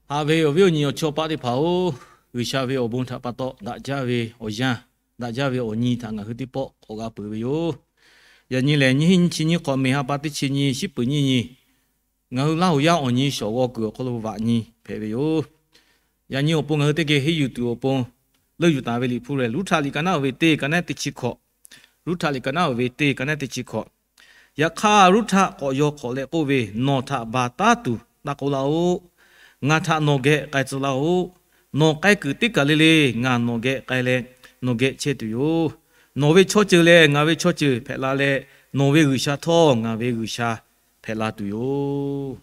Haꞈ ve awˬ viˉ awˬ nyi awˬ chawˇ paˆ teˇ hpaˍ-oˬ, G'uiˬsha ve awˬ bon htaꞈ pa taw daꞈ jaˇ ve awˬ yanˇ, daꞈ jaˇ ve awˬ nyi htaꞈ ngaˬ hui teˇ pawˆ k'awꞈ g'a peuˬ ve yoˬ. Yaꞈ nyi lehˬ, nyiˇ hinˉ nyiˇ chi nyiˇ hk'awꞈ, May ha pa teˇ chi nyi, shiˉ peuˍ nyiˇ nyi, ngaˬ hui Laˇ huˍ yaˇ awˬ nyi shawˍ g'aw kuiˬ awˬ hk'aw lo vaꞈ nyi hpehꞈ ve yoˬ. Yaꞈ nyi awˬ pon ngaˬ hui teˇ geh henˇ yuˬ tuˬ awˬ pon leuˇ yuˬ taˍ ve Liꞈ hpu lehˬ, Ruˉhtaˆ liꞈ ka naˉ oˇ ve teˇ ka naˉ teˇ chi hkawꞈ. Ruˉhtaˆ liꞈ ka naˉ oˇ ve teˇ ka naˉ teˇ chi hkawꞈ. Yaꞈ hk'aˇ, Ruˉhtaˆ k'awꞈ yaw hk'awꞈ leh k'oˆ ve, Nawˬ htaꞈ baˬ taˉ tuˬ taˇ k'oˆ laˇ-oˆ. Ngaˬ htaꞈ nawˬ geh k'ai tcuh laˇ-oˆ. Nawˬ k'ai kuiˬ teˇ kaˬ le le ngaˬ nawˬ geh k'ai leh nawˬ geh chehˇ tuˬ yoˬ. Nawˬ ve chaw ceuˬ lehˬ ngaˬ ve chaw ceuˬ hpehꞈ la leh, nawˬ ve G'uiˬsha htawˇ ngaˬ ve G'uiˬsha hpehꞈ la tuˬ yoˬ.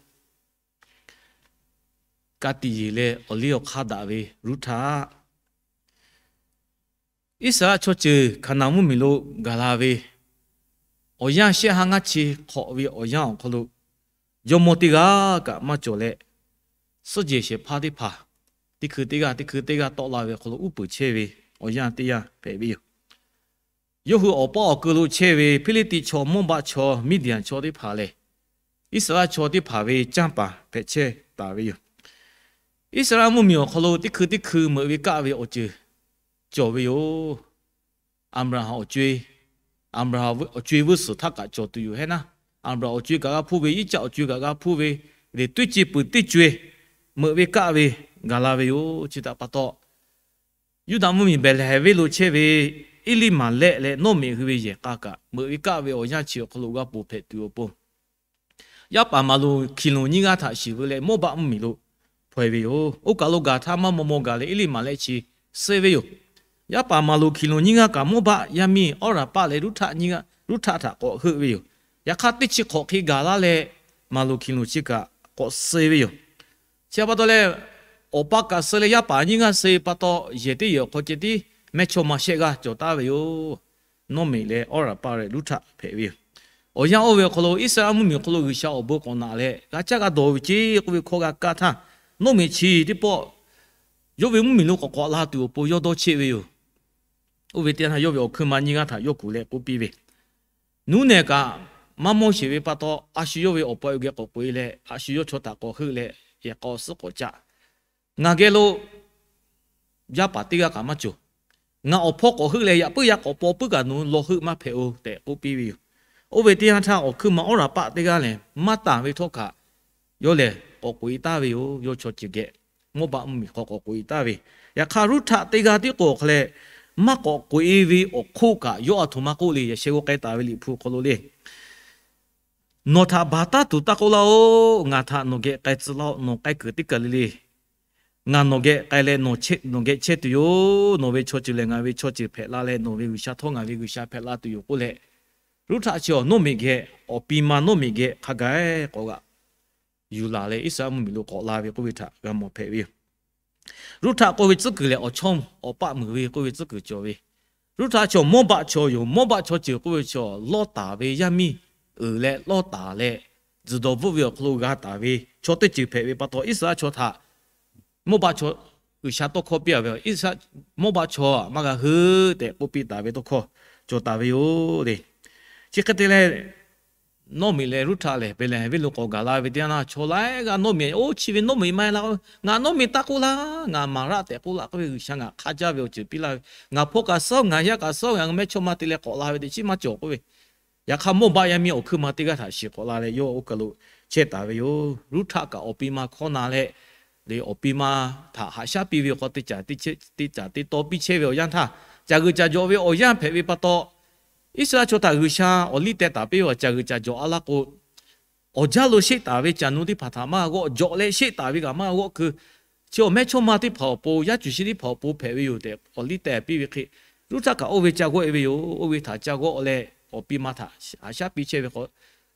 Ka tiꞈ yeˬ leh awˬ liˇ awˬ hk'aˇ daꞈ ve Ruˉhtaˆ. Iˉsaˍreˍlaˆ chaw ceuˬ Hkaˍnanˍ mvuhˇmiˬ lo gaˬ la ve awˬ yanˇ shehˆ ha ngaˇ chi hk'awꞈ ve awˬ yanˇ awˬ hk'aw lo, jawˇmawˇ teˇ g'aˇ kaꞈ maˇ cawˬ leh, suhˉ jehˬ shehˍ hpaˇ teˇ hpaˍ teˇ hkui teˇ g'aˇ teˇ hkui teˇ g'aˇ tawˆ la ve awˬ hk'aw lo uˉ peunˍ chehˇ ve awˬ yanˇ teˇ yanˇ hpehꞈ ve yoˬ. Yawˇ hui awˬ paˇ awˬ keu lo chehˇ ve Hpiˇliˇtiˆ chaw, Mawˇbaˆ chaw, Miˇdiˍanˍ chaw teˇ hpaˍ lehˬ, Iˉsaˍreˍlaˆ chaw teˇ hpaˍ ve canˇ paˍ hpehꞈ chehˇ taˍ ve yoˬ. Iˉsaˍreˍlaˆ mvuhˇmiˬ awˬ hk'aw lo teˇ hkui teˇ hkui meuꞈ ve kaˆ ve awˬ ceuˬ cawˬ ve yoˬ. Aˍbraˍhanˍ awˬ co-e, Aˍbraˍhanˍ awˬ co-e vuiˇ suhˍ htaˇ kaꞈ cawˬ tuˬ yoˬ hehˉ naˉ, Aˍbraˍhanˍ awˬ co-e kaꞈ g'a hpuˇ ve, Iˉcaˆ awˬ co-e kaꞈ g'a hpuˇ ve, lehˬ tuˇ ceˇ puiˍ teˇ co-e meuꞈ ve kaˆ ve gaˬ la ve yoˬ. Chi htaꞈ pa taw, Yuˇdaꞈ mvuhˇmiˬ Behˍlehˍhehnˍ venˇ lo chehˇ ve Eˇliˇmaˍlehˆ leh Nawˇmeꞈ hui ve yehˬ k'a kaꞈ meuꞈ ve kaˆ ve awˬ yanˇ chi awˬ hk'aw lo g'a ponˬ hpehꞈ tuˬ awˬ pon, yaˇ paˍ Maˍloˍhkiˍlonˍ nyiˇ g'aˇ htaꞈ shiˍ veu leh Mawˇbaˆ mvuhˇmiˬ lo hpaw-e ve yoˬ. Oˇ kaˬ lo gaˬ htaˇ maˇ maw maw gaˬ leh Eˇliˇmaˍlehˆ chi suh ve yoˬ. Yaˇ paˍ Maˍloˍhkiˍlonˍ nyiˇ g'aˇ kaꞈ Mawˇbaˆ yaˇ miˇ Awˉraˍpaˆ leh Ruˉhtaˆ nyiˇ g'aˇ, Ruˉhtaˆ htaꞈ k'awꞈ heuˆ ve yoˬ. Yaꞈ hk'aˇ, teˇ chi hk'awꞈ hk'e gaˬ laˇ leh Maˍloˍhkiˍlonˍ chi kaꞈ k'awꞈ suh ve yoˬ. Chi htaꞈ pa taw leh, awˬ pa kaꞈ suh leh yaˇ paˍ nyiˇ g'aˇ suh ve pa taw, yehˬ teˇ yehˬ awˬ hk'aw ceh tiˉ mehˇchawˇma shehˆ g'aˇ cawˬ taˍ ve yoˬ. Nawˇmeꞈ leh Awˉraˍpaˆ leh Ruˉhtaˆ hpehꞈ ve yoˬ. Awˬ yanˇ oˇ ve awˬ hk'aw lo Iˉsaˍreˍlaˆ mvuhˇmiˬ awˬ hk'aw lo G'uiˬsha awˬ bon k'awꞈ naꞈ leh g'a caˇ g'a dawˬ ve ceˇ k'oˆ ve hkawˇ g'a kaˇ htaˇ, Nawˇmeꞈ chi teˇ pawˆ yawˇ ve mvuhˇmiˬ lo k'awꞈ k'awꞈ la tuˬ awˬ pon yawˇ dawˇ cheˆ ve yoˬ. Oˇ ve teˇ yanˇ htaˇ yawˇ ve awˬ hkuiˇ ma nyiˇ g'aˇ htaꞈ yawˇ kuˬ leh k'oˆ piˇ ve, Nuˉ nehˬ kaꞈ maˇ mawˇ sheˍ ve pa taw, a shu yawˇ ve awˬ pa awˬ geh k'awꞈ k'oꞈ-e leh, a shu yawˇ chaw htaꞈ k'awꞈ heuˆ leh, yehˬ k'a awˬ suhˉ k'awꞈ caˆ. Ngaˬ geh lo yaˇ paˍ teˇ g'aˇ kaꞈ maˇ cawˬ. Ngaˬ awˬ hpawˇ k'awꞈ heuˆ leh, yaꞈ puiˉ yaˇ k'awꞈ paw puiˉ kaꞈ nawˬ hui law heuˆ maˇ hpehꞈ-oˬ tehꞈ k'oˆ piˇ ve yoˬ. Oˇ ve teˇ yanˇ htaˇ awˬ hkuiˇ ma Awˉraˍpaˆ teˇ g'aˇ lehˬ, maˇ tanˍ ve htawˇ kaꞈ yawˇ lehˬ k'awꞈ k'oꞈ-e taˍ ve yoˬ. Yawˇ chaw ceuˬ geh Mawˇbaˆ mvuhˇmiˬ hk'aw k'awꞈ k'oꞈ-e taˍ ve. Yaꞈ hk'aˇ, Ruˉhtaˆ teˇ g'aˇ tiˉ k'o hk'a leh, maˇ k'awꞈ k'oꞈ-e ve awˬ hk'oˆ kaꞈ yawˇ a htoꞈ ma k'oˆ le. Yaꞈ sheh g'aw k'ai taˍ ve Liꞈ hpu awˬ hk'aw lo le, Nawˬ htaꞈ baˬ taˉ tuˬ taˇ k'oˆ laˇ-oˆ. Ngaˬ htaꞈ nawˬ geh k'ai tcuh laˇ-oˆ. Nawˬ k'ai kuiˬ teˇ kaˬ le le ngaˬ nawˬ geh k'ai leh nawˬ geh chehˇ tuˬ yoˬ. Nawˬ ve chaw ceuˬ lehˬ ngaˬ ve chaw ceuˬ hpehꞈ la leh, nawˬ ve G'uiˬsha htawˇ ngaˬ ve G'uiˬsha hpehꞈ la tuˬ yoˬ k'oˆ leh, Ruˉhtaˆ chi Nawˇmeꞈ geh, awˬ pi ma Nawˇmeꞈ geh hk'a gaˬ-e k'awꞈ g'aꞈ yuˬ laˬ leh Iˉsaˍreˍlaˆ mvuhˇmiˬ lo k'awꞈ la ve k'oˆ ve htaꞈ g'a mawˬ hpehꞈ ve yoˬ. Ruˉhtaˆ k'oˆ ve tcuhˉ kuiˬ lehˬ, awˬ chawˇ awˬ paˆ muiˬ ve k'oˆ ve tcuhˉ kuiˬ cawˬ ve. Ruˉhtaˆ chaw Mawˇbaˆ chaw yoˬ. Mawˇbaˆ chaw ceuˬ k'oˆ ve chaw, Lawˇtaˍ ve yaˇ miˇ uiˍ leh Lawˇtaˍ leh tzuhˬ dawˬ bvuhˆ ve awˬ hk'aw lo g'a taˍ ve chaw teˇ ceuˬ hpehꞈ ve pa taw, Iˉsaˍreˍlaˆ chaw htaꞈ Mawˇbaˆ chaw G'uiˬsha tawˇ hkawˇ piˇ-a ve, Iˉsaˍreˍlaˆ, Mawˇbaˆ chaw maˇ g'a heuˆ tehꞈ k'oˆ piˇ taˍ ve tawˇ hkawˇ cawˬ taˍ ve yoˬ le. Chi hk'e te leh, Nawˇmeꞈ leh Ruˉhtaˆ lehˬ, Behˍlehˍhehnˍ venˇ lo k'awꞈ gaˬ la ve teˇ yanˇ htaˇ, chaw laiˉ g'aˇ Nawˇmeꞈ, oˇ chi ve Nawˇmeꞈ maˇ heˆ laˇ, ngaˬ Nawˇmeꞈ taˇ k'oˆ laˇ, ngaˬ Maˍraˆ tehꞈ k'oˆ laˇ k'oˆ ve, G'uiˬsha ngaˬ hk'a jaˇ ve awˬ ceuˬ piˇ laˇ ve, ngaˬ hpawˇ kaꞈ suhˉ, ngaˬ yaˇ kaꞈ suhˉ, ngaˬ hui mehˇchawˇma te leh k'awꞈ la ve teꞈ chiˉ maˇ cawˬ k'oˆ ve. Yaꞈ hk'aˇ, Mawˇbaˆ yaˇ miˇ awˬ hkuiˇ ma teˇ g'aˇ htaꞈ shiˍ k'awꞈ la leh yawˇ oˇ kaˬ lo chehˇ taˍ ve yoˬ. Ruˉhtaˆ kaꞈ awˬ pi ma hkawˇ na leh, leh awˬ pi ma htaꞈ haꞈ shaˉ piˇ ve awˬ hk'aw, teˇ caˬ teˇ taw piˇ chehˇ ve awˬ yanˇ htaˇ, caˬ g'uiˬ caˬ jawꞈ ve awˬ yanˇ hpehꞈ ve pa taw, Iˉsaˍreˍlaˆ chaw htaꞈ G'uiˬsha awˬ liˇ teh taˍ piˇ ve, caˬ g'uiˬ caˬ jawꞈ-a laˇ k'o, awˬ jaˇ lo sheˆ taˍ ve caˬ nu teˇ hpaˍ htaꞈ maˇ g'a g'awˆ, jawꞈ leh sheˆ taˍ ve kaꞈ maˇ g'a g'awˆ keu, chi awˬ mehˇchawˇma teˇ hpaˍ awˬ pon, yaˇ cuˬ shi teˇ hpaˍ awˬ pon hpehꞈ ve yoˬ tehꞈ awˬ liˇ teh piˇ ve hk'e, Ruˉhtaˆ kaꞈ oˇ ve ca g'awˆ-e ve yoˬ. Oˇ ve htaꞈ ca g'awˆ leh, awˬ pi ma htaꞈ haꞈ shaˉ piˇ chehˇ ve k'o,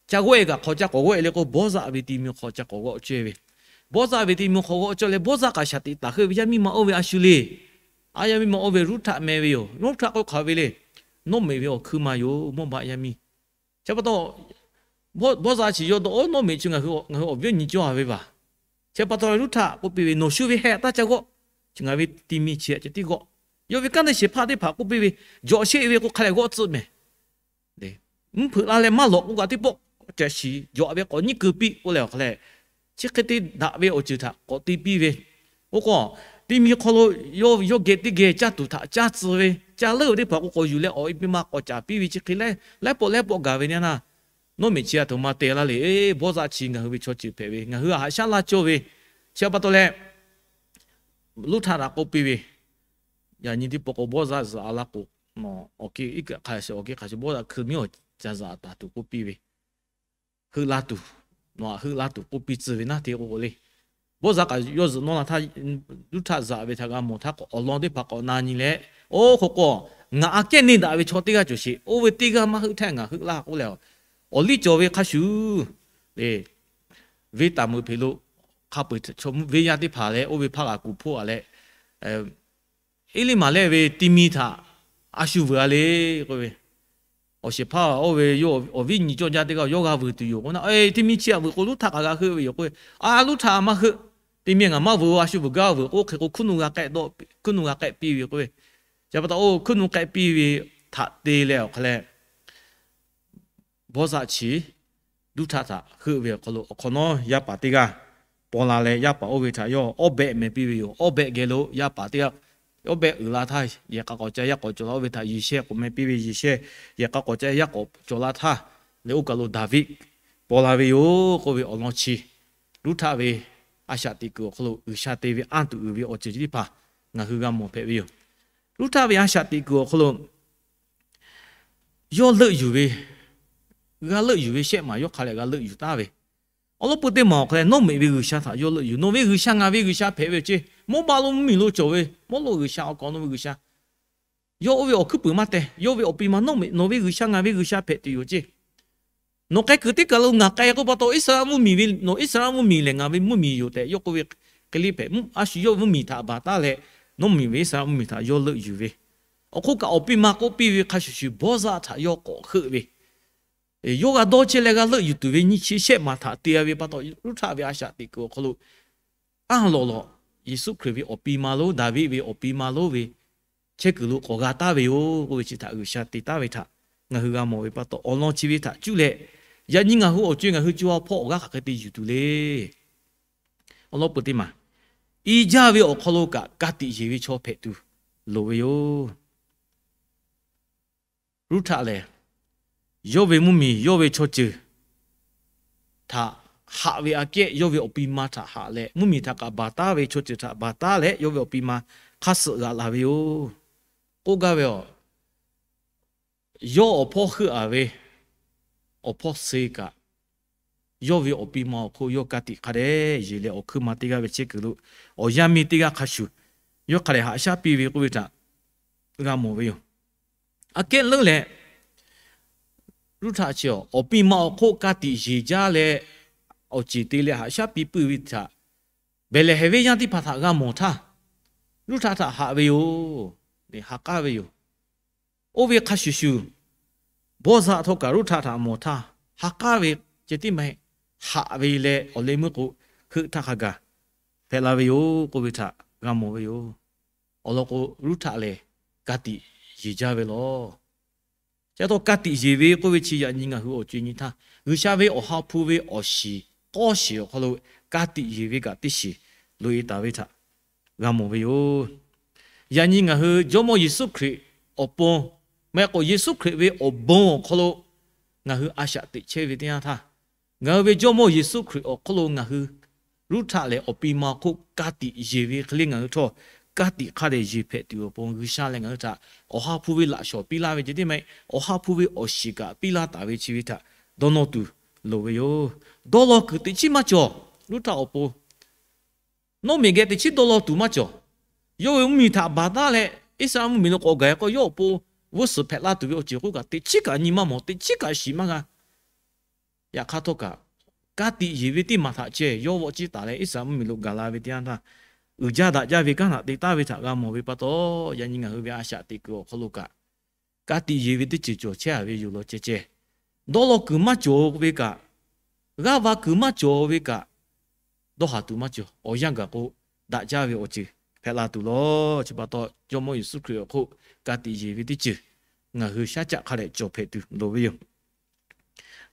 ca g'awˆ-e kaꞈ hk'aw ca k'awꞈ g'awˆ-e le k'o, Bawˇzaˆ ve ti mi hk'aw ca k'awꞈ g'awˆ cawˇ ve. Bawˇzaˆ ve ti mi hk'aw g'awˆ cawˇ leh, Bawˇzaˆ kaꞈ shaˍ tiꞈ taˍ heuˆ ve yaˇ miˇ ma oˇ ve a shu le. A, yaˇ miˇ ma oˇ ve Ruˉhtaˆ meh ve yoˬ. Ruˉhtaˆ k'oˆ hk'aˬ ve le, Nawˇmeꞈ ve awˬ hkuiˇ ma yoˬ, Mawˇbaˆ yaˇ miˇ. Chi pa taw, Bawˇzaˆ chi yawˇ dawˇ-oˬ, Nawˇmeꞈ chi ngaˬ hui awˬ viˉ awˬ nyi cawˇ-a ve vaˬ. Chi pa taw Ruˉhtaˆ k'oˆ piˇ ve, Nawˬ shu ve heh taˇ ca g'awˆ. Chi ngaˬ ve ti mi chi a ceh tiˉ g'awˆ. Yawˇ ve kanˉ te shehˍ hpaˇ teˇ hpaˍ k'oˆ piˇ ve, Jawꞈ sheˆ ve k'o hk'a leh g'awˆ tcuhˆ mehˍ. Mvuhˇ hpeuꞈ la leh maˇ lawꞈ k'oˆ kaꞈ teˇ pawˆ ca shiˍ, jawꞈ ve k'awꞈ nyiˉ keu piˇ k'oˆ leh awˬ hk'a leh, chi hk'e te daꞈ ve awˬ ceuˬ htaꞈ k'awꞈ te piˇ ve. Oˇ k'o, ti mi hk'aw lo yawˇ geh teˇ geh caˇ tuˬ htaꞈ caˇ tcuh ve, caˇ leuˉ ve teˇ hpaˍ k'o k'awꞈ yuˬ leh awˬ e piˇ ma k'awꞈ caˍ piˇ ve chi hk'e leh laiˉ pawˆ laiˉ pawˆ gaˬ ve nyi naˇ. Nawˉ miꞈ chi aˬ htoꞈ ma te laˇ le. Bawˇ zaˆ chi ngaˬ hui ve chaw ceuˬ hpehꞈ ve, ngaˬ hui a haꞈ shaˉ laˇ cawˇ ve. Chi pa taw leh, Luˇ htaˆ htaꞈ k'oˆ piˇ ve, yaꞈ nyi teˇ pawˆ k'o bawˇ zaˆ zuhꞈ a laˇ k'o, awˬ hk'e hk'a shuˍ bawˇ zaˆ hkui miˉ awˬ ca zuhꞈ taˍ tuˬ k'oˆ piˇ ve, heuˆ laˇ tuˬ, nawˬ htaꞈ heuˆ laˇ tuˬ k'oˆ piˇ tcuh ve naˉ te k'o k'o le. Bawˇ zaˆ kaꞈ yawˇ zuhꞈ nawˇ la htaˇ, Luˇ htaˆ zuhꞈ ve htaꞈ g'a mawˬ htaˇ k'awꞈ awˬ lawn teˇ hpaˍ k'awꞈ na nyi leh, oˇ hk'o k'o, ngaˬ aꞈ kehˉ neˇ daꞈ ve chaw teˇ g'aˇ cawˬ sheˍ. Oˇ ve teˇ g'aˇ maˇ heuˆ htaˇ ngaˬ heuˆ laˇ k'oˆ leh, awˬ liˇ cawˬ ve hk'a shuˍ le, venˇ taˍ meuꞈ hpeꞈ lo hk'a peu-eˬ chaw mvuhˇ venˇ yaˇ teˇ hpaˍ leh oˇ ve hpaˇ g'a kuˬ hpoˆ a leh, Eˇliˇmaꞈ leh ve ti mi htaꞈ a shu vuiˬ a le k'oˆ ve, awˬ shehˍ hpaˇ oˇ ve yawˇ awˬ viˉ nyi cawˇ jaˇ teˇ g'aˇ yawˇ g'a vuiˬ tuˬ yoˬ k'o na, ti mi chi htaꞈ vuiˬ k'o Luˇ htaˆ kaꞈ g'a heuˆ ve yoˬ k'oˆ ve, a Luˇ htaˆ maˇ heuˆ, ti mi ngaˬ maˇ vuiˬ, a shu vuiˬ gaˇ vuiˬ k'oˆ hk'e k'o hkuiˉ nuˆ g'a k'ehˆ dawˆ, hkuiˉ nuˆ g'a k'ehˆ piˇ ve k'oˆ ve. Chi pa taw oˇ hkuiˉ nuˆ k'ehˆ piˇ ve htaꞈ te leh awˬ hk'a leh Bawˇ zaˆ chi Luˇ htaˆ htaꞈ heuˆ ve awˬ hk'aw lo awˬ hk'awꞈ nawˉ yaˇ paˍ teˇ g'aˇ paw la leh, yaˇ paˍ oˇ ve htaꞈ yawˇ Awˇbehˆ meh piˇ ve yoˬ. Awˇbehˆ geh lo yaˇ paˍ teˇ g'aˇ, Awˇbehˆ uiˍ la htaˇ yehˬ k'a k'awꞈ ca yaˇ k'awꞈ cawˬ la. Oˇ ve htaꞈ Yeˍsehˇ k'awꞈ meh piˇ ve, Yeˍsehˇ yehˬ k'a k'awꞈ ca yaˇ k'awꞈ cawˬ la htaˇ leh oˇ kaˬ lo Daˍviˆ paw la ve yoˬ k'oˆ ve awˬ lawn chi Luˇ htaˆ ve a shaꞈ teꞈ kuiˬ awˬ hk'aw lo G'uiˬsha te ve anˇ tuˬ uiˍ ve awˬ ceuˬ chi teˇ hpaˍ ngaˬ hui g'a mawˬ hpehꞈ ve yoˬ. Luˇ htaˆ ve a shaꞈ teꞈ kuiˬ awˬ hk'aw lo yawˇ leuˆ yuˬ ve, g'a leuˆ yuˬ ve shehˆ maˬ yawˇ hk'a leh g'a leuˆ yuˬ taˍ ve. Awˬ lawn peu teˇ maˬ awˬ hk'a leh nawˉ meꞈ ve G'uiˬsha htaꞈ yawˇ leuˆ yuˬ. Nawˬ ve G'uiˬsha ngaˬ ve G'uiˬsha hpehꞈ ve awˬ ceˇ. Mawˇ baˆ lo mvuhˇmiˬ lo cawˬ ve mawˇ lo G'uiˬsha awˬ kaw nawˬ ve G'uiˬsha, yawˇ oˇ ve awˬ hkuiˉ puiˍ maˇ teh. Yawˇ ve awˬ pi ma nawˉ meꞈ nawˬ ve G'uiˬsha ngaˬ ve G'uiˬsha hpehꞈ tuˬ yoˬ ceˇ. Nawˬ k'ai kuiˬ teˇ kaˬ lo ngaˬ k'ai k'oˆ pa taw, Iˉsaˍreˍlaˆ mvuhˇmiˬ ve nawˬ Iˉsaˍreˍlaˆ mvuhˇmiˬ lehˬ ngaˬ ve mvuhˇmiˬ yoˬ tehꞈ yawˇ k'oˆ ve hk'e le hpehꞈ. A shu yawˇ mvuhˇmiˬ htaꞈ baˬ taˉ leh nawˉ meꞈ ve Iˉsaˍreˍlaˆ mvuhˇmiˬ htaꞈ yawˇ leuˆ yuˬ ve. Awˬ hk'oˆ kaꞈ awˬ pi ma k'oˆ piˇ ve hk'a shuˍ shuˍ bawˇ zaˆ htaꞈ yawˇ k'awꞈ heuˆ ve, yawˇ g'a dawˇ chehˇ leh g'a leuˆ yuˬ tuˬ ve nyi chi shehˆ maˬ htaꞈ te a ve pa taw, Luˇ htaˆ ve a shaꞈ teꞈ kuiˬ awˬ hk'aw lo aˉ lawꞈ lawꞈ Yeˍsuˆ Hkriꞈ ve awˬ pi ma lonˉ, Daˍviˆ ve awˬ pi ma lonˉ ve chehˇ kuiˬ lo k'awꞈ g'a taˍ ve yoˬ k'oˆ ve chi htaꞈ G'uiˬsha te taˍ ve htaꞈ ngaˬ hui g'a mawˬ ve pa taw, awˬ lawn chi ve htaꞈ cuˇ leh yaꞈ nyi ngaˬ hui awˬ co-e ngaˬ hui co ha hpawˇ awˬ g'aˇ hk'aˬ hk'e te yuˬ tuˬ le. Awˬ lawn peu teˇ maˬ, i jaˇ ve awˬ hk'aw lo kaꞈ ka tiꞈ yeˬ ve chaw hpehꞈ tuˬ loˍ ve yoˬ. Ruˇhtaˆ lehˬ, yawˇ ve mvuhˇmiˬ, yawˇ ve chaw ceuˬ htaꞈ haꞈ ve aꞈ kehˉ, yawˇ ve awˬ pi ma htaꞈ haꞈ leh, mvuhˇmiˬ htaꞈ kaꞈ baˬ taˉ ve, chaw ceuˬ htaꞈ baˬ taˉ leh, yawˇ ve awˬ pi ma hk'aˇ suh g'aꞈ la ve yoˬ. K'oˆ gaˇ ve, yawˇ awˬ hpawˇ heuˆ-a ve awˬ hpawˇ suh kaꞈ, yawˇ ve awˬ pi ma awˬ hk'oˆ yawˇ ka tiꞈ hk'a dehꞈ yeˬ leh, awˬ hkuiˇ ma teˇ g'aˇ ve chehˇ kuiˬ lo awˬ yanˇ miˇ teˇ g'aˇ hk'a shuˍ yawˇ hk'a dehꞈ haꞈ shaˉ piˇ ve k'oˆ ve htaꞈ g'a mawˬ ve yoˬ. Aꞈ kehˉ leuˉ leh, Ruˇhtaˆ chi awˬ pi ma awˬ hk'oˆ ka tiꞈ yeˬ jaˇ leh, awˬ ceˬ te leh haꞈ shaˉ piˇ puiˇ ve htaꞈ Behˍlehˍhehnˍ venˇ yaˇ teˇ hpaˍ htaꞈ g'a mawˬ htaˇ, Ruˇhtaˆ htaꞈ haꞈ ve yoˬ. Ha k'aˉ ve yoˬ. Oˇ ve hk'a shuˍ shuˍ, Bawˇzaˆ htawˇ kaꞈ Ruˇhtaˆ htaꞈ mawˬ htaˇ, ha k'aˉ ve ceh tiˉ maˇ heˆ, haꞈ ve leh awˬ leh meuˇ k'o, heuˆ htaˇ hk'a gaˬ hpehꞈ la ve yoˬ k'oˆ ve htaꞈ g'a mawˬ ve yoˬ. Awˬ lawn k'o, Ruˇhtaˆ lehˬ ka tiꞈ yeˬ jaˇ ve lawˬ. Chi pa taw ka tiꞈ yeˬ ve k'oˆ ve chi yaꞈ nyi ngaˬ hui awˬ co-e nyi htaˇ, G'uiˬsha ve awˬ ha hpu ve awˬ shiˍ k'awˇ shiˍ awˬ hk'aw lo ka tiꞈ yeˬ ve kaꞈ teˇ shiˍ loꞈ-e taˍ ve htaꞈ g'a mawˬ ve yoˬ. Yaꞈ nyi ngaˬ hui Jawˇmawˇ Yeˍsuˆ Hkriꞈ awˬ pon, maˇ heˆ k'o Yeˍsuˆ Hkriꞈ ve awˬ bon awˬ hk'aw lo ngaˬ hui a shaꞈ teꞈ chehˇ ve teˇ yanˇ htaˇ, ngaˬ hui ve Jawˇmawˇ Yeˍsuˆ Hkriꞈ awˬ hk'aw lo ngaˬ hui Ruˇhtaˆ lehˬ awˬ pi ma hk'oˆ ka tiꞈ yeˬ ve hk'e le, ngaˬ hui htawˇ ka tiꞈ hk'a dehꞈ yeˬ hpehꞈ tuˬ awˬ pon G'uiˬsha lehˬ ngaˬ hui htaꞈ awˬ ha hpu ve laꞈ shawˍ piˇ laˇ ve ceh tiˉ maˇ heˆ, awˬ ha hpu ve awˬ shiˍ kaꞈ piˇ laˇ taˍ ve chi ve htaꞈ dawˇ nawˇ tuˬ loˍ ve yoˬ. Dawˇ law kuiˬ teꞈ chiˉ maˇ cawˬ. Ruˇhtaˆ awˬ pon Nawˉmiꞈ geh teꞈ chiˉ dawˇ law tuˬ maˇ cawˬ. Yawˇ ve mvuhˇmiˬ htaꞈ baˬ taˉ leh Iˉsaˍreˍlaˆ mvuhˇmiˬ lo k'awꞈ gaˬ k'o, yawˇ awˬ pon g'uˇ suhˍ hpehꞈ la tuˬ ve awˬ ceuˬ k'oˆ kaꞈ teꞈ chiˉ kaꞈ nyi maˇ mawˬ, teꞈ chiˉ kaꞈ shiˍ maˇ g'a. Yaꞈ hk'aˇ htawˇ kaꞈ, ka tiꞈ yeˬ ve teˇ maˬ htaꞈ ceh yawˇ vawˆ ciˇ taˍ leh Iˉsaˍreˍlaˆ mvuhˇmiˬ lo gaˬ la ve teˇ yanˇ htaˇ, uiˍ jaˇ daꞈ jaˇ ve kanˉ htaꞈ te taˍ ve htaꞈ g'a mawˬ ve pa taw, yaꞈ nyi ngaˬ hui ve a shaꞈ teꞈ kuiˬ awˬ hk'aw lo kaꞈ ka tiꞈ yeˬ ve teˇ ceuˬ cawˬ chehˇ-a ve yoˬ law ceh ceh. Dawˇ law kuiˬ maˇ cawˬ ve kaꞈ, g'aˇ va kuiˬ maˇ cawˬ ve kaꞈ, dawˇ haˍ tuˬ maˇ cawˬ. Awˬ yanˇ gaˬ k'o, daꞈ jaˇ ve awˬ ceuˬ hpehꞈ la tuˬ law. Chi pa taw, Jawˇmawˇ Yeˍsuˆ Hkriꞈ awˬ hk'oˆ ka tiꞈ yeˬ ve teˇ ceuˬ ngaˬ hui shaˉ caˆ hk'a dehꞈ cawˬ hpehꞈ tuˬ loˍ ve yoˬ.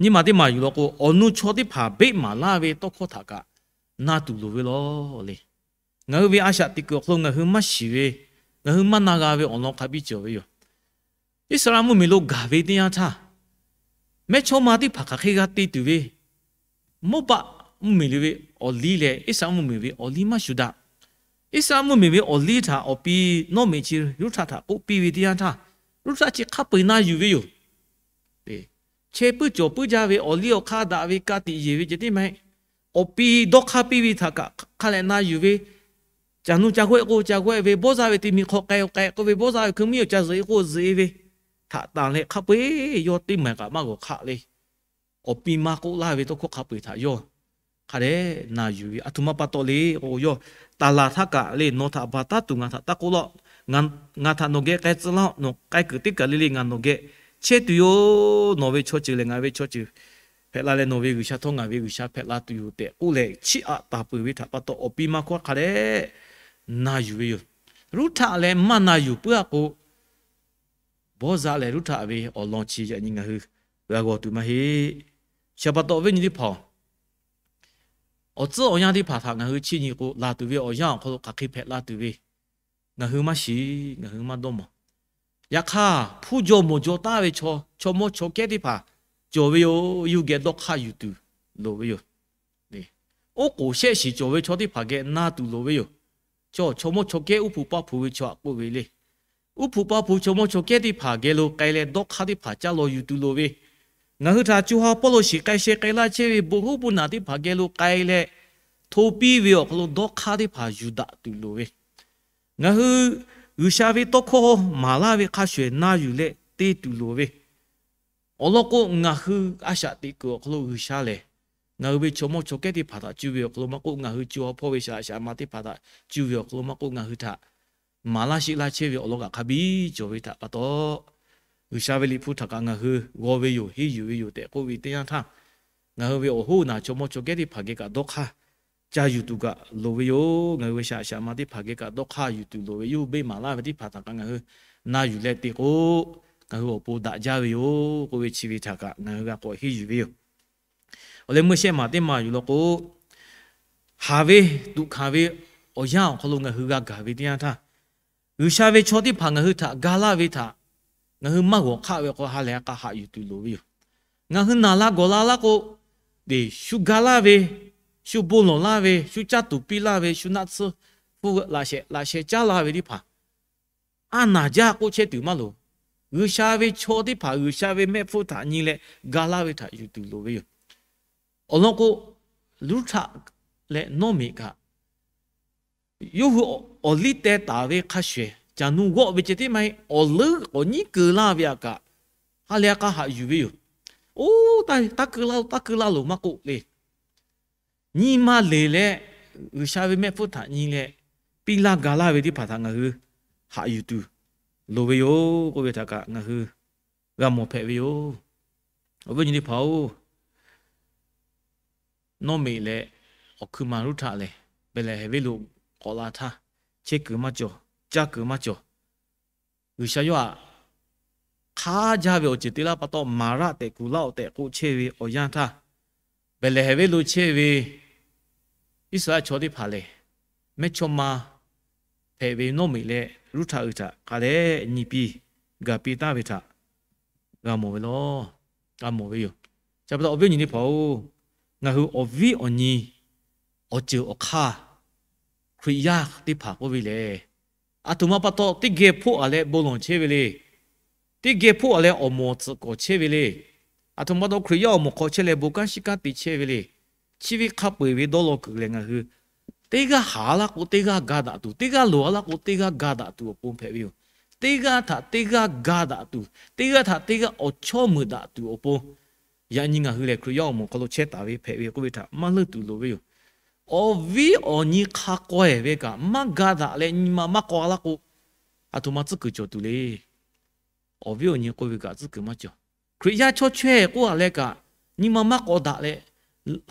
Nyiˇ maˬ teˇ maˬ yuˬ law k'o, awˬ nu chaw teˇ hpaˍ beˆ maˍ laˇ ve tawˇ hkawˇ htaꞈ kaꞈ na tuˬ loˍ ve law le. Ngaˬ hui ve a shaꞈ teꞈ kuiˬ awˬ hk'aw lo ngaˬ hui maˇ shiˍ ve, ngaˬ hui maˇ na g'a ve awˬ lawn hk'a biˇ cawˬ ve yoˬ. Iˉsaˍreˍlaˆ mvuhˇmiˬ lo gaˬ ve teˇ yanˇ htaˇ, mehˇchawˇma teˇ hpaˍ hk'aˬ hk'e g'a te tuˬ ve, Mawˇbaˆ mvuhˇmiˬ ve awˬ liˇ leh Iˉsaˍreˍlaˆ mvuhˇmiˬ ve awˬ liˇ maˇ shuˍ daꞈ. Iˉsaˍreˍlaˆ mvuhˇmiˬ ve awˬ liˇ htaꞈ awˬ pi Nawˉmiꞈ chi Ruˉhtaˆ htaꞈ k'oˆ piˇ ve teˇ yanˇ htaˇ, Ruˉhtaˆ chi hk'a peu-eˬ na yuˬ ve yoˬ. Chehˇ puiˉ cawˬ puiˉ jaˇ ve awˬ liˇ awˬ hk'aˇ daꞈ ve ka tiꞈ yeˬ ve ceh tiˉ maˇ heˆ. Awˬ pi dawˇ hk'aˇ piˇ ve htaꞈ kaꞈ hk'a leh na yuˬ ve, caˬ nu ca g'awehˆ k'o ca g'awehˆ ve, bawˇ zaˇ ve te mi hk'aw k'ai k'ai k'oˆ ve, bawˇ zaˇ ve hkui miˉ awˬ ca zuhꞈ e k'o zuhꞈ e ve htaꞈ tanˬ leh hk'a peu-eˬ yawˇ teˇ maˬ kaꞈ maˇ g'awˬ hk'aˆ le. Awˬ pi maˇ k'oˆ laˇ ve tawˇ hkawˇ hk'a peu-eˬ htaꞈ yawˇ hk'a dehꞈ na yuˬ ve, a htoꞈ ma pa taw le k'o, yawˇ taˍ laˬ htaˇ kaꞈ le, nawˬ htaꞈ baˬ taˉ tuˬ ngaˬ htaꞈ taˇ k'oˆ laˇ-oˆ. Ngaˬ htaꞈ nawˬ geh k'ai tcuh laˇ-oˆ. Nawˬ k'ai kuiˬ teˇ kaˬ le le ngaˬ nawˬ geh chehˇ tuˬ yoˬ. Nawˬ ve chaw ceuˬ lehˬ ngaˬ ve chaw ceuˬ hpehꞈ la leh, nawˬ ve G'uiˬsha htawˇ ngaˬ ve G'uiˬsha hpehꞈ la tuˬ yoˬ tehꞈ k'oˆ leh, chiˇ aꞈ taˍ peuˬ ve htaꞈ pa taw awˬ pi maˇ hkawˇ hk'a dehꞈ na yuˬ ve yoˬ. Ruˉhtaˆ leh maˇ na yuˬ puiˉ-a k'o, bawˇ zaˇ leh Ruˉhtaˆ ve awˬ lawn chi yaꞈ nyi ngaˬ hui g'a g'awˬ tuˬ maˇ heˆ. Chi pa taw awˬ viˉ nyi teˇ hpaˍ-oˬ, awˬ tcuhˉ awˬ yanˇ teˇ hpaˍ htaꞈ ngaˬ hui chiˇ nyi k'o, laˬ tuˬ ve awˬ yanˇ awˬ hk'aw lo hk'aˬ hk'e hpehꞈ la tuˬ ve ngaˬ hui maˇ shiˍ, ngaˬ hui maˇ dawˇ mawˬ. Yaꞈ hk'aˇ, hpu jaw mawˬ jaw taˍ ve chaw, chaw mawˇ chaw kehˉ teˇ hpaˍ cawˬ ve yoˬ. Yawˇ hui geh dawˇ hk'aˇ yuˬ tuˬ loˍ ve yoˬ. Oˉ k'oˍ shehˆ shiˍ cawˬ ve chaw teˇ hpaˍ geh na tuˬ loˍ ve yoˬ. Chaw, chaw mawˇ chaw kehˉ uˉ hpu paˇ hpu ve chaw htaꞈ k'oˆ ve le. Uˉ hpu paˇ hpu chaw mawˇ chaw kehˉ teˇ hpaˍ geh lo k'ai leh dawˇ hk'aˇ teˇ hpaˍ caˇ law yuˬ tuˬ loˍ ve, ngaˬ hui htaꞈ co ha pawˇ lo shiˍ k'ai sheh k'ai laˇ chehˇ ve bon hoˉ bon naˬ teˇ hpaˍ geh lo k'ai leh, hto piˇ ve awˬ hk'aw lo dawˇ hk'aˇ teˇ hpaˍ yuˬ daꞈ tuˬ loˍ ve, ngaˬ hui G'uiˬsha ve tawˇ hkawˇ maˍ laˇ ve hk'a shuˍ eˬ na yuˬ leh te tuˬ loˍ ve, awˬ lawn k'o, ngaˬ hui a shaꞈ teꞈ kuiˬ awˬ hk'aw lo G'uiˬsha lehˬ, ngaˬ hui ve chaw mawˇ chaw kehˉ teˇ hpaˍ htaꞈ cuˇ ve awˬ hk'aw lo maˇ k'oˆ, ngaˬ hui co ha hpawˇ ve shaꞈ shaꞈ ma teˇ hpaˍ htaꞈ cuˇ ve awˬ hk'aw lo maˇ k'oˆ, ngaˬ hui htaꞈ maˍ laˇ sheˆ laˇ chehˇ ve awˬ lawn kaꞈ hk'a biˇ cawˬ ve htaꞈ pa taw, G'uiˬsha ve liꞈ hpu htaꞈ kaꞈ ngaˬ hui g'aw ve yoˬ, henˇ yuˬ ve yoˬ tehꞈ k'oˆ ve teˇ yanˇ htaˇ, ngaˬ hui ve awˬ hoˉ naˬ chaw mawˇ chaw kehˉ teˇ hpaˍ geh kaꞈ dawˇ hk'aˇ ca yuˬ tuˬ kaꞈ loˍ ve yoˬ. Ngaˬ hui ve shaꞈ shaꞈ ma teˇ hpaˍ geh kaꞈ dawˇ hk'aˇ yuˬ tuˬ loˍ ve, yawˇ hui beˆ maˍ laˇ ve teˇ hpaˍ htaꞈ kaꞈ ngaˬ hui na yuˬ leh te k'o, ngaˬ hui awˬ pon daꞈ jaˇ ve yoˬ k'oˆ ve chi ve htaꞈ kaꞈ ngaˬ hui g'a k'awꞈ henˇ yuˬ ve yoˬ. Awˬ leh meuˇ shehˆ maˬ teˇ maˬ yuˬ law k'o, haˍ ve tuꞈ hkanˍ ve awˬ yanˇ awˬ hk'aw lo ngaˬ hui g'a gaˬ ve teˇ yanˇ htaˇ, G'uiˬsha ve chaw teˇ hpaˍ ngaˬ hui htaꞈ ga laˇ ve htaꞈ ngaˬ hui maˇ g'awˬ hk'aˆ ve k'o, ha lehˬ a k'a haꞈ yuˬ tuˬ loˍ ve yoˬ. Ngaˬ hui naˬ la gawˬ la laˇ k'o, teꞈ shu ga laˇ ve, shu bon lawˬ laˇ ve, shu caˇ tuˬ piˇ laˇ ve, shu naˆ tsuhˇ hpu laꞈ shehˍ laꞈ sheh caˉ laˇ ve teˇ hpaˍ a naˬ jaˇ k'oˆ chehˇ tuˬ maˇ loˍ. G'uiˬsha ve chaw teˇ hpaˍ G'uiˬsha ve mehˆ hpfuhˇ htaꞈ nyi leh ga laˇ ve htaꞈ yuˬ tuˬ loˍ ve yoˬ. Awˬ lawn k'o, Ruˉhtaˆ leh Nawˉmiꞈ kaꞈ, yawˇ hui awˬ liˇ teh taˍ ve hk'a shuˍ eˬ, caˬ nu g'awˆ ve ceh tiˉ maˇ heˆ, awˬ leuˉ k'awꞈ nyiˉ keu laˇ ve aꞈ kaꞈ, ha lehˬ a k'a haꞈ yuˬ ve yoˬ. Oˇ, taˇ keu laˇ, taˇ keu laˇ loˬ maˇ k'oˆ le. Nyi ma leˬ leh, G'uiˬsha ve mehˆ hpfuhˇ htaꞈ nyi leh, piˇ laˇ ga laˇ ve teˇ hpaˍ htaꞈ ngaˬ hui haꞈ yuˬ tuˬ loˍ ve yoˬ k'oˆ ve htaꞈ kaꞈ ngaˬ hui g'a mawˬ hpehꞈ ve yoˬ. Awˬ viˉ nyi teˇ hpaˍ-oˬ, Nawˉmiꞈ leh awˬ hkui ma Ruˉhtaˆ lehˬ, Behˍlehˍhehnˍ venˇ lo k'awꞈ la htaˇ, chehˇ kuiˬ maˇ cawˬ, caˇ kuiˬ maˇ cawˬ. G'uiˬsha yawˇ htaꞈ hk'aˇ jaˇ ve awˬ ceuˬ te laˇ pa taw, maˍraˆ tehꞈ kuˬ laˇ-oˆ tehꞈ k'oˆ chehˇ ve awˬ yanˇ htaˇ, Behˍlehˍhehnˍ venˇ lo chehˇ ve Iˉsaˍreˍlaˆ chaw teˇ hpaˍ lehˬ, mehˇchawˇma hpehꞈ ve Nawˉmiꞈ leh Ruˉhtaˆ hui htaꞈ hk'a dehꞈ nyi piˇ, ga piˇ taˍ ve htaꞈ g'a mawˬ ve yoˬ. Chi pa taw awˬ viˉ awˬ nyi teˇ hpaˍ-oˬ, ngaˬ hui awˬ viˉ awˬ nyi awˬ ceuˬ awˬ hk'aˇ Hkriꞈ yaˇ teˇ hpaˍ k'oˆ ve lehˬ, aˬ htoꞈ ma pa taw teˇ geh hpoˆ-a leh bon lawˬ chehˇ ve le. Teˇ geh hpoˆ-a leh awˬ moˍ awˬ tsuhꞈ k'awꞈ chehˇ ve le. Aˬ htoꞈ ma pa taw Hkriꞈ yaˇ awˬ moˍ hk'aw chehˇ leh bon kanˉ shiˉ kanˉ te chehˇ ve le. Chi ve hk'a peu-eˬ ve dawˇ law kuiˬ lehˬ, ngaˬ hui teˇ g'aˇ haˍ laˇ k'o teˇ g'aˇ ga daꞈ tuˬ, teˇ g'aˇ loˍ-a laˇ k'o teˇ g'aˇ ga daꞈ tuˬ awˬ pon hpehꞈ ve yoˬ. Teˇ g'aˇ htaꞈ teˇ g'aˇ ga daꞈ tuˬ, teˇ g'aˇ htaꞈ teˇ g'aˇ awˬ chawˇ meuꞈ daꞈ tuˬ awˬ pon, yaꞈ nyi ngaˬ hui lehˬ Hkriꞈ yaˇ awˬ moˍ hk'aw lo chehˇ taˍ ve hpehꞈ ve k'oˆ ve htaꞈ maˇ leuˇ tuˬ loˍ ve yoˬ. Awˬ viˉ awˬ nyi hk'a k'awehˬ ve kaꞈ maˇ ga daꞈ leh nyi ma maˇ k'aw laˇ k'o, aˬ htoꞈ ma tcuhˉ kuiˬ cawˬ tuˬ le. Awˬ viˉ awˬ nyi k'oˆ ve kaꞈ tcuhˉ kuiˬ maˇ cawˬ. Hkriꞈ yaˇ chaw chaweh k'oˆ-a leh kaꞈ, nyi ma maˇ k'aw daꞈ leh,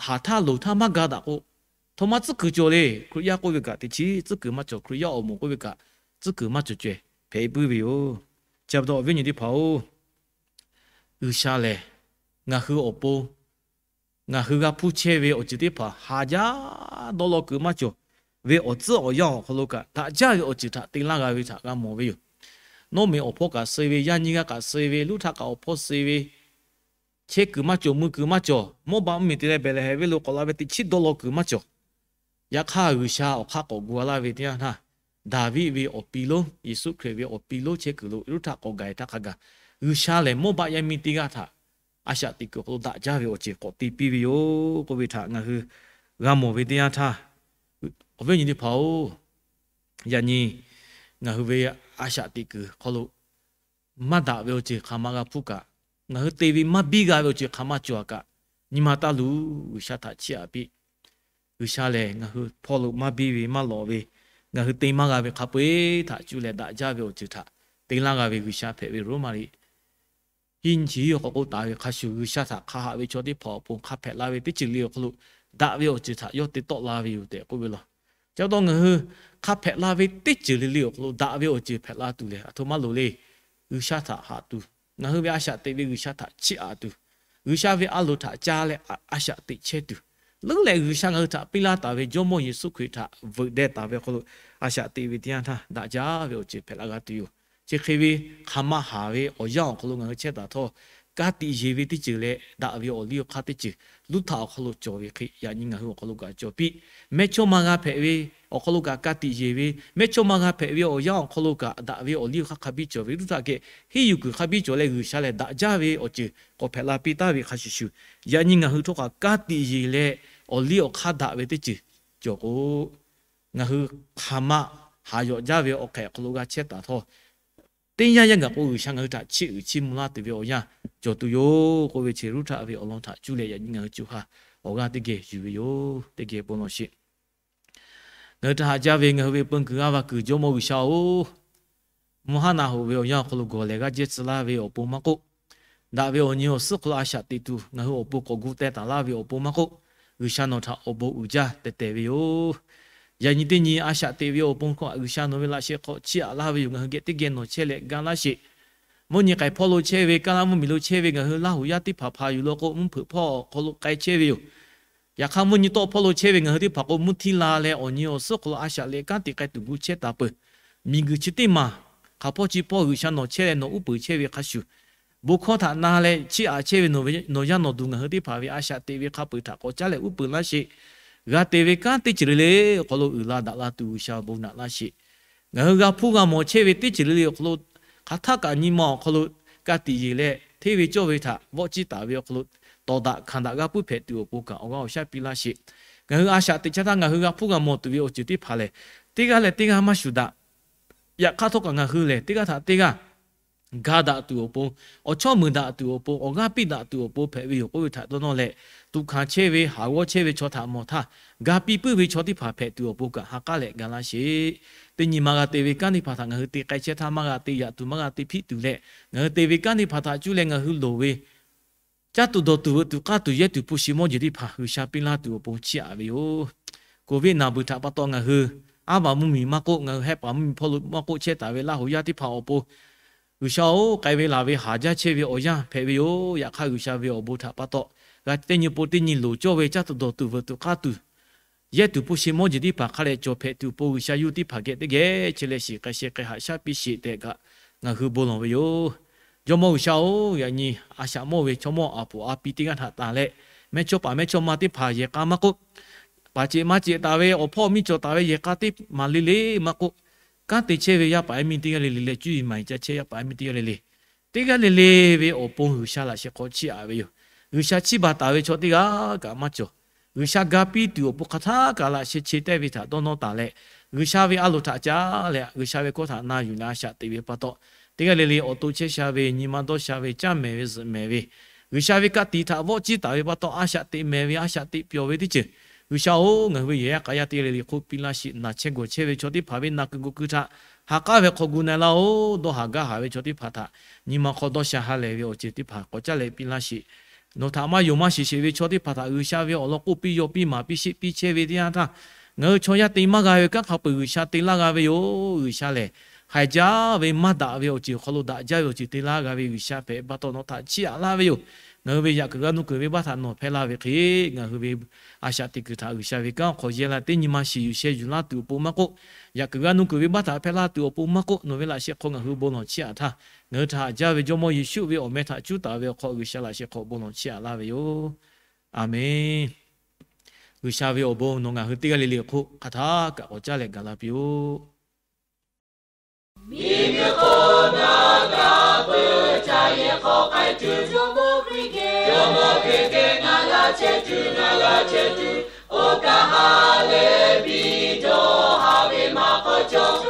haˍ htaˇ loˍ htaˇ maˇ ga daꞈ k'o, aˬ htoꞈ ma tcuhˉ kuiˬ cawˬ le. Hkriꞈ yaˇ k'oˆ ve kaꞈ teˇ chiˉ tcuhˉ kuiˬ maˇ cawˬ. Hkriꞈ yaˇ awˬ moˍ k'oˆ ve kaꞈ tcuhˉ kuiˬ maˇ cawˬ caweh hpehꞈ puiˉ ve yoˬ. Chi pa taw awˬ viˉ awˬ nyi teˇ hpaˍ-oˬ, G'uiˬsha lehˬ ngaˬ hui awˬ pon ngaˬ hui g'a hpuˇ chehˇ ve awˬ ceuˬ teˇ hpaˍ haˍ jaˇ dawˇ law kuiˬ maˇ cawˬ ve awˬ tcuhˉ awˬ yanˇ awˬ hk'aw lo kaꞈ daꞈ jaˇ ve awˬ ceuˬ htaꞈ te laˇ g'a ve htaꞈ g'a mawˬ ve yoˬ. Nawˉ meꞈ awˬ hpawˇ kaꞈ suh ve, yaˇ nyi g'aˇ kaꞈ suh ve, luˇ htaꞈ kaꞈ awˬ hpawˇ suh ve, chehˇ kuiˬ maˇ cawˬ, mui kuiˬ maˇ cawˬ, mawˇ baˆ mvuhˇmiˬ te leh Behˍlehˍhehnˍ venˇ lo k'awꞈ la ve teꞈ chiˉ dawˇ law kuiˬ maˇ cawˬ. Yaꞈ hk'aˇ, G'uiˬsha awˬ hk'aˇ k'awꞈ gu-a laˇ ve teˇ yanˇ htaˇ, Daˍviˆ ve awˬ pi lonˉ, Yeˍsuˆ Hkriꞈ ve awˬ pi lonˉ chehˇ kuiˬ lo, Ruˇhtaꞈ k'awꞈ gaˬ-e htaˇ hk'a gaˬ, G'uiˬsha lehˬ mawˇ baˆ yaˇ miˇ teˇ g'aˇ htaꞈ a shaꞈ teꞈ kuiˬ awˬ hk'aw lo daꞈ jaˇ ve awˬ ceuˬ k'awꞈ te piˇ ve yoˬ k'oˆ ve htaꞈ ngaˬ hui g'a mawˬ ve teˇ yanˇ htaˇ, awˬ viˉ awˬ nyi teˇ hpaˍ-oˬ, yaꞈ nyi ngaˬ hui ve a shaꞈ teꞈ kuiˬ hk'aw lo maˇ daꞈ ve awˬ ceuˬ hk'aˬ ma g'a hpuˇ kaꞈ, ngaˬ hui te ve maˇ biˇ g'a ve awˬ ceuˬ hk'aˬ ma cawˬ-a kaꞈ, nyi ma taˇ luˬ, G'uiˬsha htaꞈ chiˇ aꞈ piˇ. G'uiˬsha lehˬ ngaˬ hui hpawˇ lo maˇ biˇ ve maˇ lawꞈ ve, ngaˬ hui te maˇ g'a ve hk'a peu-eˬ htaꞈ cuˇ leh daꞈ jaˇ ve awˬ ceuˬ htaꞈ te laˇ g'a ve G'uiˬsha hpehꞈ ve Roˉmaꞈ liꞈ hiˆ nyi chi hiˆ awˬ hk'aw k'oˆ taˍ ve hk'a shuˍ, G'uiˬsha htaꞈ hk'a haꞈ ve chaw teˇ hpaˍ awˬ pon hk'a hpehꞈ la ve teˇ ceuˬ le awˬ hk'aw lo daꞈ ve awˬ ceuˬ htaꞈ yawˇ te tawˆ la ve yoˬ tehꞈ k'oˆ ve law. Chi pa taw ngaˬ hui hk'a hpehꞈ la ve teˇ ceuˬ le le awˬ hk'aw lo daꞈ ve awˬ ceuˬ hpehꞈ la tuˬ lehˬ, aˬ htoꞈ ma loˍ le. G'uiˬsha htaꞈ haꞈ tuˬ, ngaˬ hui ve a shaꞈ teꞈ ve G'uiˬsha htaꞈ chiˇ aꞈ tuˬ, G'uiˬsha ve a loˍ htaꞈ ca leh a shaꞈ teꞈ chehˇ tuˬ, leuˉ leh G'uiˬsha ngaˬ hui htaꞈ piˇ laˇ taˍ ve Jawˇmawˇ Yeˍsuˆ Hkriꞈ htaꞈ veuꞈ deh taˍ ve awˬ hk'aw lo a shaꞈ teꞈ ve teˇ yanˇ htaˇ daꞈ jaˇ ve awˬ ceuˬ hpehꞈ la g'a tuˬ yoˬ. Chi hk'e ve hk'aˬ ma haˍ ve awˬ yanˇ awˬ hk'aw lo ngaˬ hui chehˇ taˍ htawˇ, ka tiꞈ yeˬ ve teˇ ceuˬ leh daꞈ ve awˬ liˇ awˬ hk'aˇ teˇ ceuˬ Ruˇhtaꞈ awˬ hk'aw lo cawˬ ve hk'e, yaꞈ nyi ngaˬ hui awˬ hk'aw lo kaꞈ cawˬ piˇ. Mehˇchawˇma g'a hpehꞈ ve awˬ hk'aw lo kaꞈ ka tiꞈ yeˬ ve, mehˇchawˇma g'a hpehꞈ ve awˬ yanˇ awˬ hk'aw lo kaꞈ daꞈ ve awˬ liˇ awˬ hk'aˇ hk'a biˇ cawˬ ve Ruˇhtaꞈ geh henˇ yuˬ kuiˬ hk'a biˇ cawˬ leh G'uiˬsha lehˬ daꞈ jaˇ ve awˬ ceuˬ k'awꞈ hpehꞈ la piˇ taˍ ve hk'a shuˍ shuˍ, yaꞈ nyi ngaˬ hui htawˇ kaꞈ ka tiꞈ yeˬ leh awˬ liˇ awˬ hk'aˇ daꞈ ve teˇ ceuˬ cawˬ k'o, ngaˬ hui hk'aˬ ma haˍ yawꞈ jaˇ ve awˬ hk'ehꞈ awˬ hk'aw lo g'a chehˇ taˍ htawˇ, teˇ yanˇ yanˇ gaˬ k'o G'uiˬsha ngaˬ hui htaꞈ chiˇ uiˍ chiˇ mvuh laˇ tuˬ ve awˬ yanˇ cawˬ tuˬ yoˬ k'oˆ ve chi Ruˇhtaꞈ ve awˬ lawn htaꞈ cuˇ leh yaꞈ nyi ngaˬ hui co ha awˬ g'aˇ teˇ geh yuˬ ve yoˬ. Teˇ geh bon lawˬ sheˍ. Ngaˬ hui htaꞈ haꞈ jaˇ ve ngaˬ hui ve peu kuiˬ g'aˇ va kuiˬ Jawˇmawˇ G'uiˬsha-oˬ, mvuhˇ haˉ na hoꞈ ve awˬ yanˇ awˬ hk'aw lo gawˬ lehˬ g'aˇ jehˇ tcuh laˇ ve awˬ pon maˇ k'oˆ, daꞈ ve awˬ nyi awˬ suhˉ hk'aw lo a shaꞈ teꞈ tuˬ ngaˬ hui awˬ pon k'awꞈ gu teh taˍ laˇ ve awˬ pon maˇ k'oˆ, G'uiˬsha nawˬ htaꞈ awˬ bon uiˍ jaˇ tehˬ tehˬ ve yoˬ. Yaꞈ nyi teˇ nyi a shaꞈ teꞈ ve awˬ pon hk'a G'uiˬsha nawˬ ve laꞈ sheh hk'aw chiˇ aꞈ laˇ ve yoˬ. Ngaˬ hui geh teˇ geh nawˬ chehˇ leh ga laˇ sheˍ. Mvuhˇ nyi k'ai hpawˇ lo chehˇ ve, kaˇ laˇ mvuhˇmiˬ lo chehˇ ve ngaˬ hui Laˇ huˍ yaˇ teˇ hpaˍ hpaˍ yuˬ law k'o, mvuhˇ hpeuꞈ hpawˇ awˬ hk'aw lo k'ai chehˇ ve yoˬ. Yaꞈ hk'aˇ, mvuhˇ nyi tawˆ hpawˇ lo chehˇ ve ngaˬ hui teˇ hpaˍ k'o, mvuhˇ htiˇ la leh awˬ nyi awˬ suhˉ hk'aw lo a shaꞈ leh kanˉ te k'ai tuˬ gu chehˇ taˍ peuˬ. Miˬguiˬ chi teˇ maˬ hk'aˬ hpawˇ chi hpawˇ G'uiˬsha nawˬ chehˇ leh nawˬ uˉ peunˍ chehˇ ve hk'a shuˍ, bon hkawˇ htaꞈ na leh chiˇ aꞈ chehˇ ve nawˬ yaˇ nawˬ duˬ ngaˬ hui teˇ hpaˍ ve a shaꞈ teꞈ ve hk'a peu-eˬ htaꞈ k'awꞈ caˉ leh uˉ peunˍ laˇ sheˍ. G'a te ve kanˉ teˇ ceuˬ le le awˬ hk'aw lo uiˍ la daꞈ la tuˬ G'uiˬsha bon naꞈ laˇ sheˍ. Ngaˬ hui g'a hpuˇ g'a mawˬ chehˇ ve teˇ ceuˬ le le awˬ hk'aw lo hk'aˬ htaˆ kaꞈ nyi ma awˬ hk'aw lo ka tiꞈ yeˬ leh hteˇ ve cawˇ ve htaꞈ vawˆ ciˇ taˍ ve awˬ hk'aw lo tawˍ daꞈ hkanˍ daꞈ g'a puiˉ hpehꞈ tuˬ awˬ pon kaꞈ awˬ g'aˇ awˬ shaˉ piˇ laˇ sheˍ. Ngaˬ hui a shaꞈ teꞈ caˇ htaˇ ngaˬ hui g'a hpuˇ g'a mawˬ tuˬ ve awˬ ceuˬ teˇ hpaˍ lehˬ, teˇ g'aˇ leh teˇ g'aˇ maˇ shuˍ daꞈ. Yaꞈ hk'aˇ htawˇ kaꞈ ngaˬ hui lehˬ teˇ g'aˇ htaꞈ teˇ g'aˇ ga daꞈ tuˬ awˬ pon, awˬ chawˇ meuˍ daꞈ tuˬ awˬ pon, awˬ g'aˇ piˇ daꞈ tuˬ awˬ pon hpehꞈ ve yoˬ k'oˆ ve htaꞈ dawˇ nawˇ leh, tuꞈ hkanˍ chehˇ ve haˍ g'awˇ chehˇ ve chaw htaꞈ mawˬ htaˇ, ga piˇ puiˉ ve chaw teˇ hpaˍ hpehꞈ tuˬ awˬ pon kaꞈ ha k'aˉ leh ga laˇ sheˍ. Teˇ nyi ma g'a te ve kanˉ teˇ hpaˍ htaꞈ ngaˬ hui te k'ai chehˇ htaˇ, maˇ g'a te yaꞈ tuˬ maˇ g'a te hpiˆ tuˬ leh, ngaˬ hui te ve kanˉ teˇ hpaˍ htaꞈ cuˇ leh ngaˬ hui loˍ ve caˇ tuˬ dawˬ tuˬ veuꞈ tuˬ k'aˇ tuˬ yehˇ tuˬ hpu shi mawˇ jeˬ teˇ hpaˍ G'uiˬsha piˇ laˇ tuˬ awˬ pon chiˇ aꞈ ve yoˬ. Covid naˬ beuˬ htaꞈ pa taw ngaˬ hui aˉ vaˬ mvuhˇmiˬ maˇ k'oˆ, ngaˬ hui hehˆ paˍ mvuhˇmiˬ hpawˇ lo maˇ k'oˆ chehˇ taˍ ve Laˇ huˍ yaˇ teˇ hpaˍ awˬ pon G'uiˬsha-oˬ, k'ai ve laˬ ve haˍ jaˇ chehˇ ve awˬ yanˇ hpehꞈ ve yoˬ. Yaꞈ hk'aˇ, G'uiˬsha ve awˬ bon htaꞈ pa taw g'a teˇ nyi pon teˇ nyi loˍ cawˇ ve caˇ tuˬ dawˬ tuˬ veuꞈ tuˬ k'aˇ tuˬ yehˇ tuˬ hpu shi mawˇ jeˬ teˇ hpaˍ hk'a leh cawˬ hpehꞈ tuˬ awˬ pon G'uiˬsha yuˇ teˇ hpaˍ geh teˇ geh chi leh shiˍ k'ai sheh k'ai haꞈ shaˉ piˇ sheˍ tehꞈ kaꞈ ngaˬ hui bon lawˬ ve yoˬ. Jawˇmawˇ G'uiˬsha-oˬ, yaꞈ nyi a shaꞈ mawˇ ve chaw mawˇ a poˍ a pi teˇ g'aˇ htaꞈ tanˬ leh, mehˇchawˇ paˍ mehˇchawˇma teˇ hpaˍ yehˬ k'a maˇ k'oˆ, paˍ ceꞈ ma ceꞈ taˍ ve awˬ hpawˇ miˇ cawˬ taˍ ve yehˬ k'a teˇ maˬ le le maˇ k'oˆ, kanˉ te chehˇ ve yaˇ paˍ yaˇ miˇ teˇ g'aˇ le le leh cuˇ yiˍ maˍ yiˍ ca chehˇ yaˇ paˍ yaˇ miˇ teˇ g'aˇ le le, teˇ g'aˇ le le ve awˬ pon G'uiˬsha laꞈ sheh hk'aw chiˇ aꞈ ve yoˬ. G'uiˬsha chiˇ baˬ taˍ ve chaw teˇ g'aˇ kaꞈ maˇ cawˬ. G'uiˬsha ga piˇ tuˬ awˬ pon hk'aˬ htaˆ kaꞈ laꞈ sheh che tehˇ ve htaꞈ dawˇ nawˇ taˍ leh, G'uiˬsha ve a loˍ htaꞈ caˉ leh G'uiˬsha ve hkawˇ htaꞈ na yuˬ leh a shaꞈ teꞈ ve pa taw, teˇ g'aˇ le le awˬ to chehˇ sha ve, nyi ma dawˇ sha ve, caˇ mehˍ ve, zuhꞈ mehˍ ve, G'uiˬsha ve ka tiꞈ htaꞈ vawˆ ciˇ taˍ ve pa taw a shaꞈ teꞈ mehˍ ve, a shaꞈ teꞈ pyawˬ ve teˇ ceuˬ G'uiˬsha-oˬ, ngaˬ hui ve yehˬ yaˇ k'a yaˇ teˇ g'aˇ le le hk'oˆ piˇ laˇ sheˍ. Naˬ chehˇ gawˬ chehˇ ve chaw teˇ hpaˍ ve naˬ kuiˬ gu kuiˬ htaꞈ ha k'aˉ ve hk'aw gu na laˇ-oˬ. Dawˇ haˍ gaˇ haˍ ve chaw teˇ hpaˍ htaꞈ nyi ma hk'aw dawˇ sha ha lehˬ ve awˬ ceuˬ teˇ hpaˍ k'awꞈ caˉ leh piˇ laˇ sheˍ. Nawˬ htaꞈ maˇ yonˍ maˇ shiˍ sheˍ ve chaw teˇ hpaˍ htaꞈ G'uiˬsha ve awˬ lawn k'oˆ piˇ yaw piˇ maˍ piˇ sheˆ piˇ chehˇ ve teˇ yanˇ htaˇ, ngaˬ hui chaw yaˇ te maˇ g'a ve kanˉ hk'a peuˬ G'uiˬsha te laˇ g'a ve yoˬ. G'uiˬsha lehˬ, haiˬ jaˇ ve maˇ daꞈ ve awˬ ceuˬ hk'aw lo daꞈ jaˇ ve awˬ ceuˬ te laˇ g'a ve G'uiˬsha hpehꞈ pa taw nawˬ htaꞈ chiˇ aꞈ laˇ ve yoˬ. Ngaˬ hui ve yaꞈ kuiˬ g'a nuˇ kuiˬ venˇbaˆ htaꞈ nawˬ hpehˇ laˇ ve hk'e, ngaˬ hui ve a shaꞈ teꞈ kuiˬ htaꞈ G'uiˬsha ve kanˉ hk'aw yehˇ laˇ teˇ nyi ma shiˍ yuˬ sheh yuˬ laˇ tuˬ awˬ pon maˇ k'oˆ, yaꞈ kuiˬ g'a nuˇ kuiˬ venˇbaˆ htaꞈ hpehˇ laˇ tuˬ awˬ pon maˇ k'oˆ, nawˬ ve laꞈ sheh hk'aw ngaˬ hui bon lawˬ chehˇ aꞈ htaˇ, ngaˬ hui htaꞈ haꞈ jaˇ ve Jawˇmawˇ Yeˍsuˆ ve awˬ meh htaꞈ cuˉ taˍ ve awˬ hk'aw G'uiˬsha laꞈ sheh hk'aw bon lawˬ chehˇ aꞈ laˇ ve yoˬ. Aˬmenˍ. G'uiˬsha ve awˬ bon nawˬ ngaˬ hui teˇ g'aˇ le le awˬ hk'oˆ hk'aˬ htaˇ kaꞈ k'awꞈ caˇ leh gaˬ la piˇ-oˆ. Miˬguiˬ hk'oˆ na g'a peuˬ ca yehˬ hk'aw k'ai tuˬ, Jawˇmawˇ Hkriꞈ geh, Jawˇmawˇ Hkriꞈ geh ngaˬ laˇ chehˇ tuˬ, ngaˬ laˇ chehˇ tuˬ, oˇ kaꞈ ha lehˬ piˇ dawˇ haˍ ve maˇ k'awꞈ cawˬ.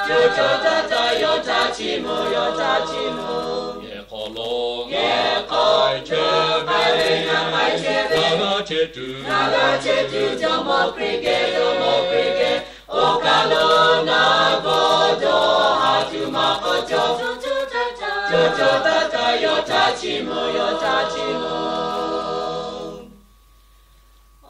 Caˇ caˇ taˇ taˇ yawˇ htaꞈ chiˇ mvuh, yawˇ htaꞈ chiˇ mvuh. Yehˬ hk'aw lo, yehˬ hk'aw chehˇ k'ai ve, ngaˬ k'ai chehˇ ve, ngaˬ laˇ chehˇ tuˬ, ngaˬ laˇ chehˇ tuˬ, Jawˇmawˇ Hkriꞈ geh, Jawˇmawˇ Hkriꞈ geh, oˇ kaˬ lo na g'awˇ dawˇ haˍ tuˬ maˇ k'awꞈ cawˬ. Caˇ caˇ taˇ taˇ yawˇ htaꞈ chiˇ mvuh, yawˇ htaꞈ chiˇ mvuh.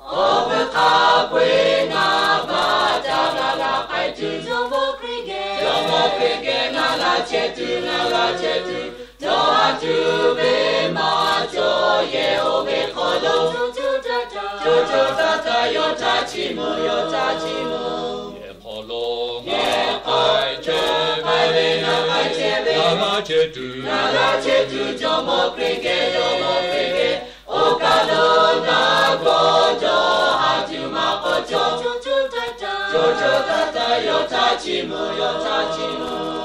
Awˬ pui hk'a peu-eˬ ngaˬ baˬ ca g'a laˇ k'ai tuˬ, Jawˇmawˇ Hkriꞈ geh, Jawˇmawˇ Hkriꞈ geh ngaˬ laˇ chehˇ tuˬ, ngaˬ laˇ chehˇ tuˬ, dawˇ haˍ tuˬ ve maˇ cawˬ. Yehˬ oˇ ve hk'aw lo, caˇ caˇ taˇ taˇ yawˇ htaꞈ chiˇ mvuh, yawˇ htaꞈ chiˇ mvuh. Yehˬ hk'aw lo, yehˬ hk'aw chehˇ k'ai ve, ngaˬ k'ai chehˇ ve, ngaˬ laˇ chehˇ tuˬ, ngaˬ laˇ chehˇ tuˬ, Jawˇmawˇ Hkriꞈ geh, Jawˇmawˇ Hkriꞈ geh, oˇ kaˬ lo na g'awˇ dawˇ haˍ tuˬ maˇ k'awꞈ cawˬ. Caˇ caˇ taˇ taˇ yawˇ htaꞈ chiˇ mvuh, yawˇ htaꞈ chiˇ mvuh.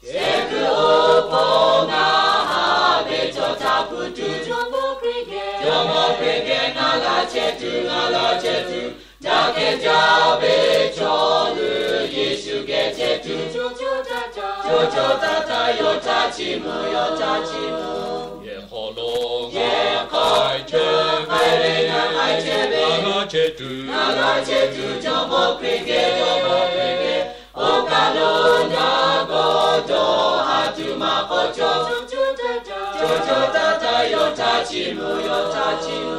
Chehˇ kuiˬ awˬ pon ngaˬ haꞈ ve chaw htaꞈ hpu tuˬ, Jawˇmawˇ Hkriꞈ geh, Jawˇmawˇ Hkriꞈ geh ngaˬ laˇ chehˇ tuˬ, ngaˬ laˇ chehˇ tuˬ, jaˇ kehˬ jaˇ ve chaw leuˬ Yeˍsuˆ geh chehˇ tuˬ, caˇ caˇ taˇ taˇ yawˇ htaꞈ chiˇ mvuh, yawˇ htaꞈ chiˇ mvuh. Yehˬ hk'aw lo, yehˬ hk'aw chehˇ k'ai ve, ngaˬ k'ai chehˇ ve, ngaˬ laˇ chehˇ tuˬ, ngaˬ laˇ chehˇ tuˬ, Jawˇmawˇ Hkriꞈ geh, Jawˇmawˇ Hkriꞈ geh, oˇ kaˬ lo na g'awˇ dawˇ haˍ tuˬ maˇ k'awꞈ cawˬ. Caˇ caˇ taˇ taˇ yawˇ htaꞈ chiˇ mvuh, yawˇ htaꞈ chiˇ mvuh.